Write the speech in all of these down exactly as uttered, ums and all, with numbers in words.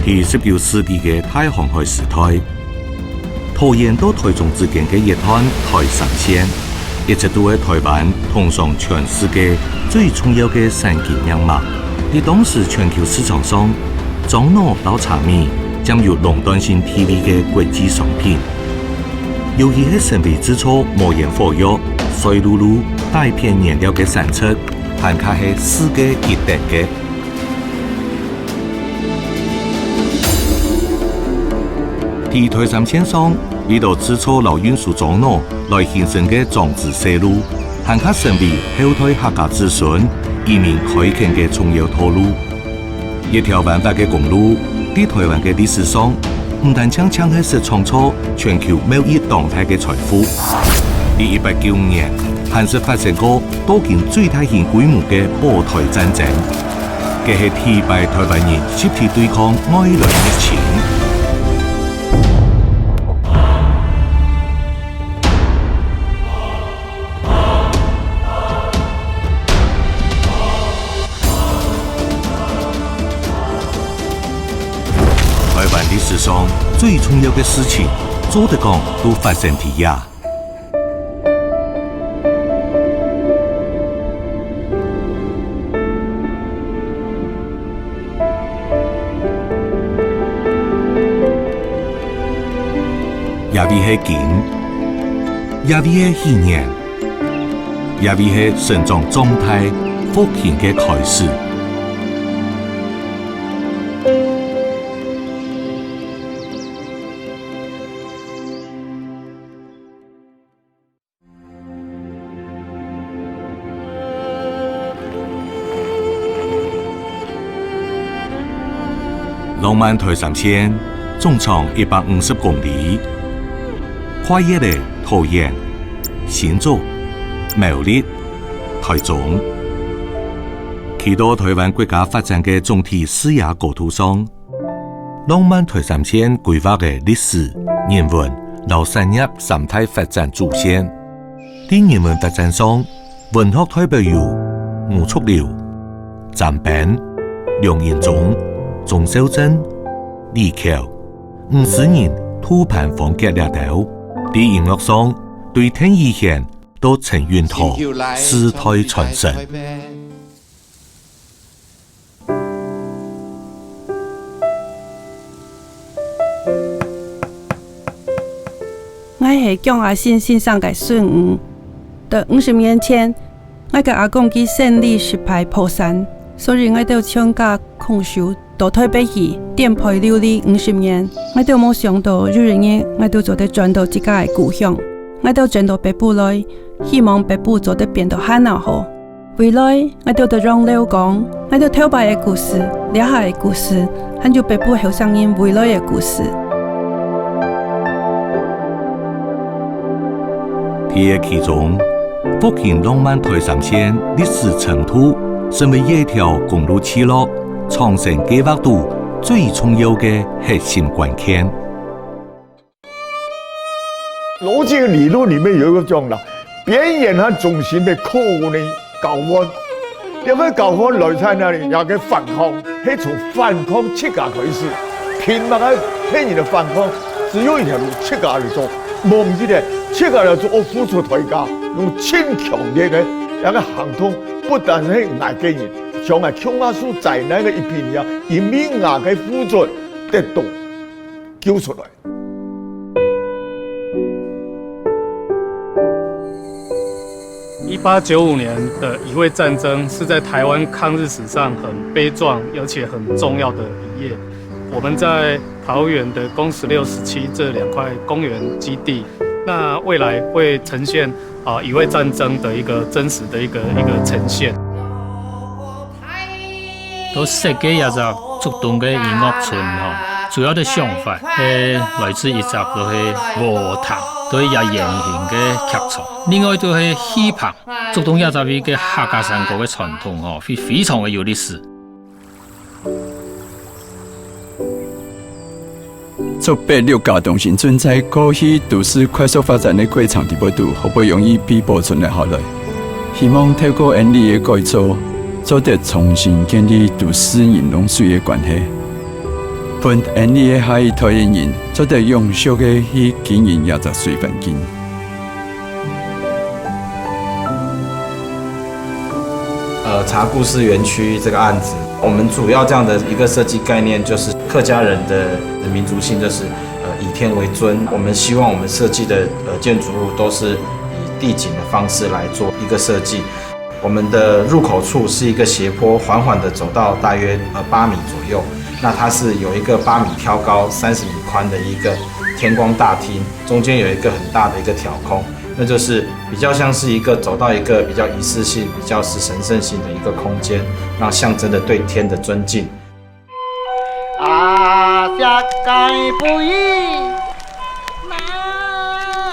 係十九世紀个大航海時代，桃園到臺中之間个一段台三線，一直都係臺灣通上全世界最重要个產金命脈。在當時全球市場上，樟腦摎茶米佔有壟斷性地位个國際商品。尤其係成為製造無煙火藥、碎甪甪、底片原料个產出，還較係世界一等个。 在台三線上，為著製造摎運輸樟腦來興盛个樟子西路，還較成為後代客家子孫移民開墾个重要道路。一條彎彎个公路，在臺灣个歷史上，毋單淨淨係識創造全球貿易當大个財富，在一八九五年，還識發生過到今最大型規模个保臺戰爭。 該係第一擺臺灣人集體對抗外來入侵。臺灣歷史上最重要个事情，做得講都發生在這。 這位係根，這位係起源，這位係生長壯大復興个開始。 浪漫臺三線，總長一百五十公里，跨越了桃園、新竹、苗栗、臺中，企到臺灣國家發展个總體視野高度上， 浪漫臺三線規劃个歷史、人文摎產業三大發展主線。在人文發展上，文學代表有吳濁流、詹冰、梁英忠、鍾肇政、李喬、吳思仁、杜潘芳格這兜。在音樂上，對鄧雨賢到陳允桃四代傳承。 𠊎係蔣阿信先生个孫女。在五十年前，𠊎个阿公佢生理失敗破產，所以𠊎兜全家空手到臺北去顛沛流離五十年。𠊎兜無想到有一日𠊎兜做得轉到自家个故鄉。𠊎兜轉到北部來，希望北部做得變到還較好。 未來，𠊎兜得讓路講，𠊎兜頭擺个故事、這下个故事，還有北部後生人未來个故事。在這其中，復興浪漫臺三線歷史深度，成為這條公路聚落傳承計畫肚最重要个核心關鍵。 邏輯理論裡面有一個講啦，邊緣和中心的扣分的交換。這個交換來在哪裡？這個反抗，係從反抗自家開始。憑麼个別人的反抗，只有一條路，自家來做。無毋係个，自家來做，愛付出代價，用盡強烈个這個行動，不單係𠊎個人，像𠊎共下受災難个一片呀，因為𠊎个付出得到救出來。 一八九五年的乙未戰爭是在台灣抗日史上很悲壯而且很重要的一頁。我們在桃園的公十六、十七這兩塊公園基地，那未來會呈現，啊，乙未戰爭的一個真實的一個，一個呈現。 到設計這隻竹東个音樂村吼，主要个想法係來自一隻就係禾埕，對這圓形个劇場。另外就係戲棚，竹東這隻位个客家山歌个傳統吼，非，非常个有歷史。 竹北六家同心村在過去都市快速發展个過程裡背肚，好不容易被保存了下來。希望透過𠊎俚个改造，做得重新建立都市人摎水个關係。分𫣆俚个下一代个人做得永續个去經營這隻水環境。呃，茶故事園區這個案子，我們主要這樣的一個設計概念，就是客家人的民族性，就是呃以天為尊。我們希望我們設計的呃建築物都是以地景的方式來做一個設計。我們的入口處是一個斜坡，緩緩地走到大約呃八米左右。那它是有一個八米挑高、三十米寬的一個天光大廳，中間有一個很大的一個挑空，那就是比較像是一個走到一個比較儀式性、比較是神聖性的一個空間，那象徵的對天的尊敬。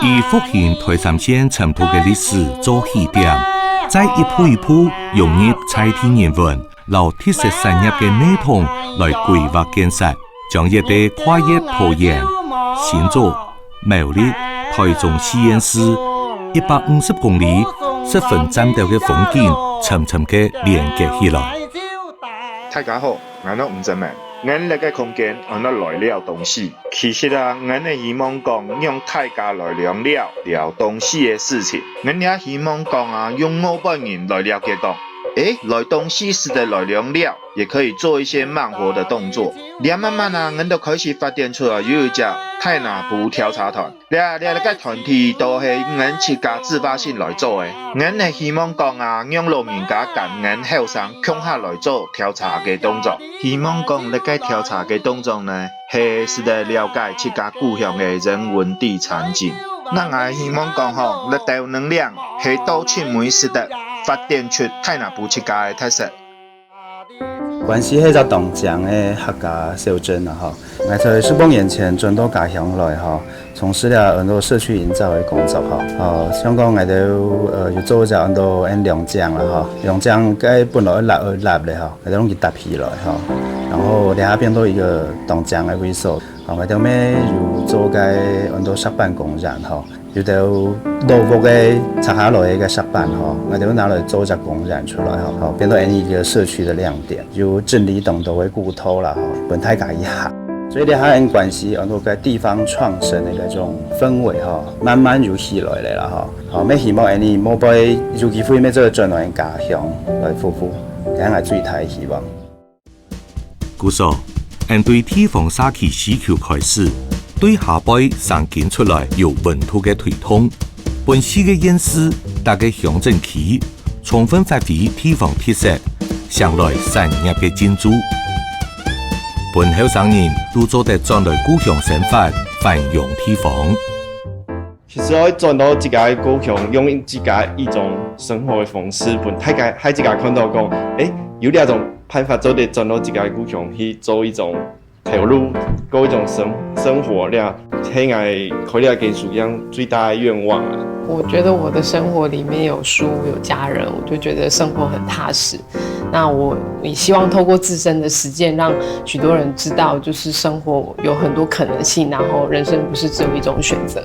以復興台三線塵土个歷史做起點，再一步一步融入在地人文摎特色產業个系統來規劃建設，將這兜跨越桃園、新竹、苗栗、台中四縣市一百五十公里十分嶄特个風景，深深个連結起來。大家好， 𠊎係吳正明，𠊎這个空間安到來尞東西。其實啊，𠊎係希望講讓大家來尞尞尞東西个事情。𠊎也希望講啊，用外背人來了解到，誒，來東西使得來尞尞，也可以做一些慢活的動作。這慢慢啊，𠊎就開始發展出來有一隻大林埔調查團。 這這个團體都係𠊎自家自發性來做个。𠊎係希望講啊，讓老人家㧯𠊎後生共下來做調查个動作。希望講這个調查个動作呢，係使得了解自家故鄉个人文地產景。𠊎也希望講吼，這兜能量係到盡尾使得發展出大林埔自家个特色。 關西係隻當靚个客家小鎮啊吼。𠊎在十多年前轉到家鄉來吼，從事了安到社區營造个工作吼。哦，像講𠊎兜呃有做隻安到𫣆良井啦吼，良井該本來愛立愛立咧吼，𠊎兜攏去搭起來吼，然後這下變到一個當靚个位所。哦，𠊎兜乜有做該安到石板公園吼。 有兜老屋个拆下來个石板吼，𠊎兜拿來做隻公園出來吼，吼，變到𫣆俚一個社區个亮點，有整理當多个古道啦吼，分大家去行。所以這下𫣆關西安到个地方創生个該種氛圍吼，慢慢有起來咧啦吼。吼，乜希望𫣆俚後擺有機會乜做轉來家鄉來服務，這係𠊎最大个希望。 故所，𫣆對地方社區需求開始，對下輩生根出來有溫度个推動，分四個縣市、逐個鄉鎮區充分發揮地方特色，成來產業个進駐，分後生人都做得轉來故鄉生活，繁榮地方。 其實愛轉到自家个故鄉，用自家一種生活个方式，分大家，害自家看到講，誒，有這種辦法做得轉到自家个故鄉去做一種頭路，過一種生生活，這係𠊎開這間書店最大个願望啊。我覺得我的生活裡面有書，有家人，我就覺得生活很踏實。那我也希望透過自身的實踐，讓許多人知道，就是生活有很多可能性，然後人生不是只有一種選擇。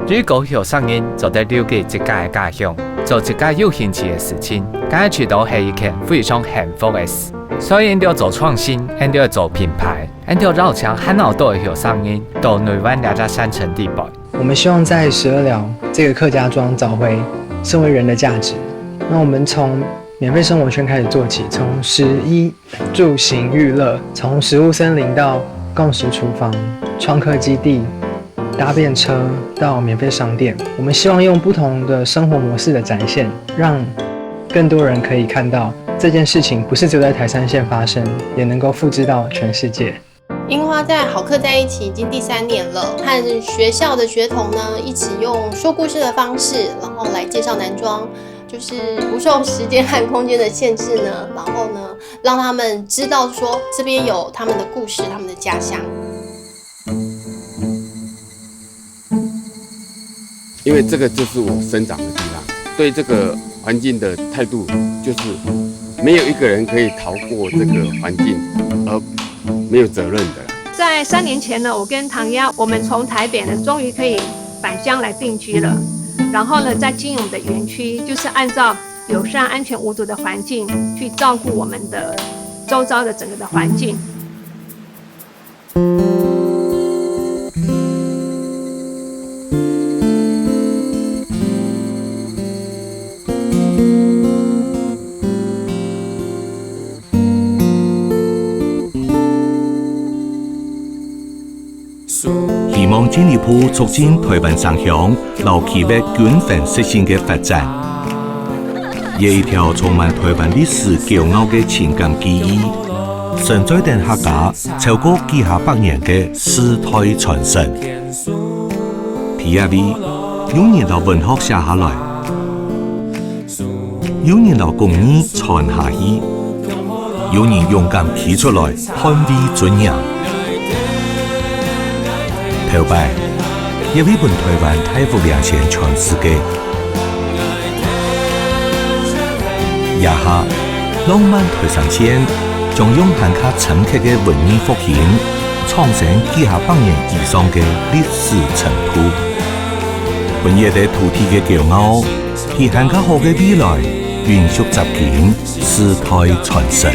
如果後生人做得留在自家个家鄉，做自家有興趣个事情，該就都係一件非常幸福个事。所以，𫣆兜愛做創新，𫣆兜愛做品牌，𫣆兜邀請還較多个後生人到臺灣這隻山城地背。我們希望在十二寮這個客家庄找回身為人的價值。那我們從免費生活圈開始做起，從食衣住行娛樂，從食物森林到共識廚房、創客基地、搭便車到免費商店，我們希望用不同的生活模式的展現，讓更多人可以看到這件事情不是只有在台三線發生，也能夠複製到全世界。 櫻花在好客在一起已經第三年了，和學校的學童呢一起用說故事的方式，然後來介紹南庄，就是不受時間和空間的限制呢，然後呢讓他們知道說這邊有他們的故事，他們的家鄉。因為這個就是我生長的地方，對這個環境的態度就是沒有一個人可以逃過這個環境而沒有責任的。在三年前呢，我跟唐丫，我們從台北呢，終於可以返鄉來定居了。然後呢，在經營我們的園區，就是按照友善、安全、無毒的環境去照顧我們的周遭的整個的環境。希望進一步促進臺灣城鄉摎區域均衡適性个發展，這一條充滿臺灣歷史驕傲个情感記憶，承載等客家超過幾下百年个世代傳承。P R V用人摎文學寫下來， 有人摎工藝傳下去，有人勇敢企出來捍衛尊嚴。頭擺，這位分臺灣大屋領先全世界。這下，浪漫臺三線將用還較深刻个文藝復興，創新幾下百年以上个歷史程度。分這个土地个驕傲， 佢還較好个未來，永續接緊世代傳承。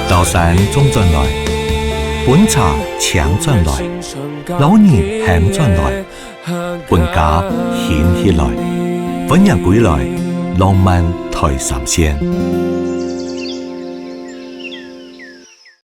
高山種轉來，分茶青轉來，老人喊轉來，分家興起來，歡迎歸來，浪漫臺三線。